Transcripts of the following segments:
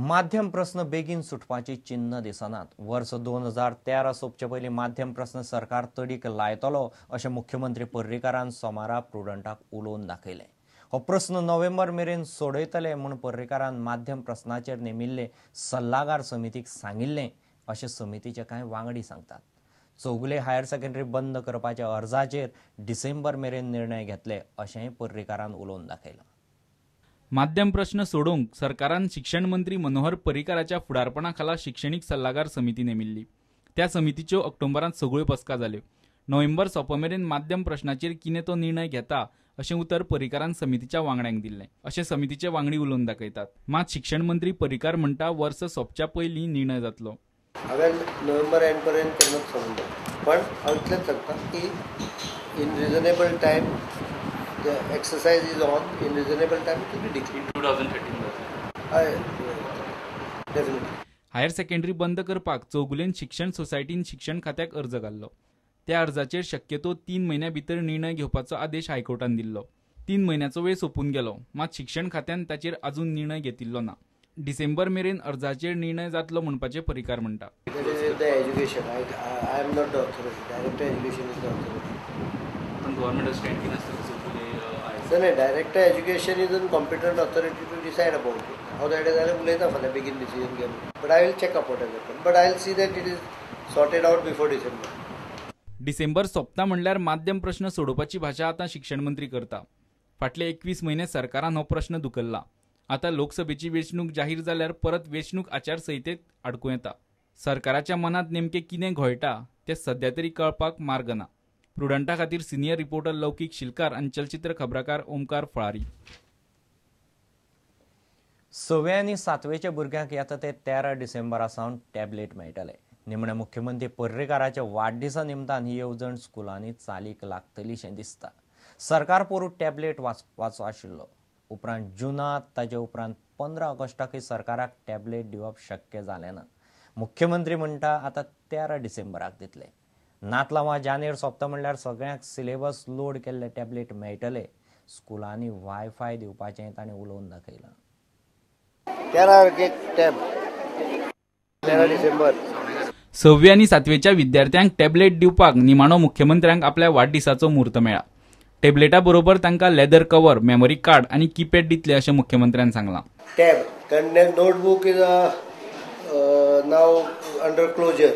माध्यम प्रस्न बेगीन सुटपाची चिन्ह दिसनात. वर्स 2013 सोंपचे पयलीं माध्यम प्रस्न सरकार तडीक लायतलो अशें मुख्यमंत्री पर्रीकारान सोमारा प्रुडंटाक उलोवन दाखयलें. हो प्रस्न नोव्हेंबर मेरेन सोडयतले म्हूण पर्रीकारान माध्यम प्रस्नाचेर नेमिल्ले सल्लागार समितीक सांगिल्लें अशें समितीचे कांय वांगडी सांगतात. चौगुले हायर सेकंडरी बंद करपाच्या अर्जाचेर डिसेंबर मेरेन निर्णय घेतले अशेंय पर्रीकारान उलोवन दाखयलां. माध्यम प्रश्न सोडोवंक सरकारान शिक्षण मंत्री मनोहर पर्रीकाराच्या फुडारपणा खाला शिक्षणीक सल्लागार समिती नेमिल्ली. त्या समितीच्यो ऑक्टोबरांत सगळ्यो बसका जाल्यो. नोव्हेंबर सोंपा मेरेन माध्यम प्रश्नाचेर कितें तो निर्णय घेता अशें उतर पर्रीकारान समितीच्या वांगड्यांक दिल्लें अशें समितीचे वांगडी उलोवन दाखयतात. मात शिक्षण मंत्री पर्रीकार म्हणटा वर्स सोंपच्या पयलीं निर्णय जातलो. हांवें नोव्हेंबर एंड पर्यंत केन्नाच सांगूंक पण हांव इतलेंच सांगता की in reasonable time the exercise is on. In reasonable time it will be declared. In 2013 definitely. Higher secondary बंद करपाक चौगुलेन शिक्षण सोसायटीन शिक्षण खात्याक अर्ज घाल्लो. त्या अर्जाचेर शक्यतो 3 म्हयन्या भितर निर्णय घेवपाचो आदेश हायकोर्टान दिल्लो. 3 म्हयन्याचो वेळ सोंपून गेलो, मात शिक्षण खात्यान ताचेर अजून निर्णय घेतिल्लो ना. डिसेंबर मेरेन अर्जाचेर निर्णय जातलो म्हणपाचें पर्रीकार म्हणटा. नाही, director education is an competent authority to decide about it. हांव जायते जाल्यार उलयता फाल्यां बेगीन डिसिजन घेवन, but I will check up what has happen, but I will see that it is sorted out before December. December सोंपता म्हणल्यार माध्यम प्रश्न सोडोवपाची भाशा आतां शिक्षण मंत्री करता. फाटले 21 म्हयने सरकारान हो प्रश्न धुकल्ला. आतां लोकसभेची वेंचणूक जाहीर जाल्यार परत वेंचणूक आचारसंहितेत आडकूं येता. सरकाराच्या मनांत नेमकें कितें घोळटा तें सद्या तरी कळपाक मार्ग ना. प्रुडंटा खातीर सिनियर रिपोर्टर लौकीक शिलकार आनी चलचित्र खबराकार ओमकार फळारी. 6वे आनी 7वेच्या भुरग्यांक येता ते 13 डिसेंबरा सावन टॅबलेट मेळटले. निमणे मुख्यमंत्री पर्रीकाराच्या वाडदिसा निमतान ही येवजण स्कुलांनी चालीक लागतलीशें दिसता. सरकार पोरूं टॅबलेट वाचपाचो आशिल्लो. उपरांत जुनांत ताजे उपरांत 15 ऑगस्टाकय सरकाराक टॅबलेट दिवप शक्य जालें ना. मुख्यमंत्री म्हणटा आतां 13 डिसेंबराक दितले. नातलां जानेर सोंपता म्हणल्यार सगळ्यांक सिलेबस लोड केल्ले टॅबलेट मेळटले. स्कुलांनी वायफाय दिवपाचें ताणें उलोवन दाखयलां. 13 डिसेंबर 6वे आनी 7वेच्या विद्यार्थ्यांक टॅबलेट दिवपाक निमाणो मुख्यमंत्र्यांक आपल्या वाडदिसाचो म्हूर्त मेळ्ळा. टॅबलेटा बरोबर तांकां लेदर कवर, मेमरी कार्ड आनी कीपॅड दितले अशें मुख्यमंत्र्यान सांगलां. टॅब कारण notebook is now under closure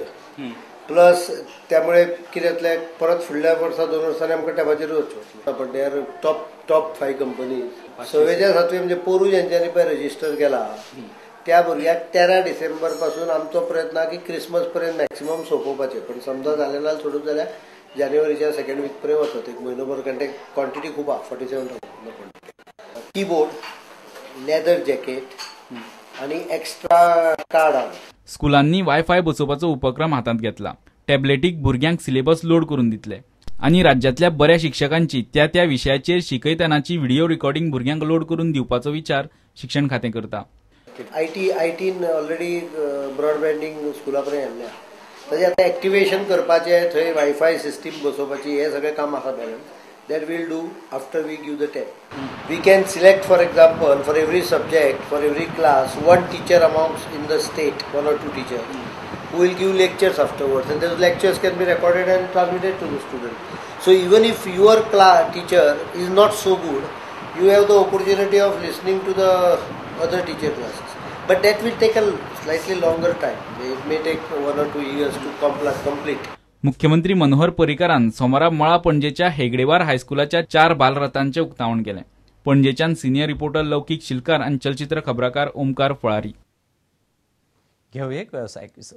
plus त्यामुळे कितें जातलें परत फुडल्या वर्सा 2 वर्सांनी आमकां टॅबाचेरूच वचचें पडटलें. पण they are top 5 companies. 6वेच्या 7वे म्हणजे पोरूं जेंच्यांनी पळय रजिस्टर केला त्या भुरग्याक 13 डिसेंबर पासून आमचो प्रयत्न की क्रिसमस पर्यंत मॅक्सिमम सोंपोवपाचें. पण समजा जालें ना सोडून जाल्यार जानेवारीच्या सेकंड वीक पर्यंत वचत एक म्हयनोभर, कारण ते क्वॉन्टिटी खूब आहा, 47,000 क्वॉन्टिटी. कीबोर्ड, लेदर जॅकेट आनी एक्स्ट्रा कार्ड आहा. स्कुलांनी वायफाय बसोवपाचो उपक्रम हातांत घेतला. टॅबलेटीक भुरग्यांक सिलेबस लोड करून दितले आनी राज्यांतल्या बऱ्या शिक्षकांची त्या त्या विशयाचेर शिकयतनाची व्हिडिओ रिकॉर्डिंग भुरग्यांक लोड करून दिवपाचो विचार शिक्षण खातें करता. आयटीन ऑलरेडी ब्रॉडबँडींग स्कुला पर्यंत हाडल्या. ताजें आतां एक्टिवेशन करपाचें, थंय वायफाय सिस्टीम बसोवपाची, हें सगळें काम आसा balance. That we'll do after we give the tab. We can select, for example, for every subject, for every class, one teacher amongst in the state, 1 or 2 teachers, who will give lectures afterwards, and those lectures can be recorded and transmitted to the student. So even if your class teacher is not so good, you have the opportunity of listening to the other teacher classes. But that will take a slightly longer time. It may take 1 or 2 years to complete. मुख्यमंत्री मनोहर पर्रीकारान सोमारा मळा पणजेच्या हेगडेवार हायस्कुलाच्या 4 बालरथांचें उक्तावण केलें. पणजेच्यान senior reporter लौकीक शिलकार आनी चलचित्र खबराकार ओमकार फळारी. घेवया एक वेवसायीक विसव.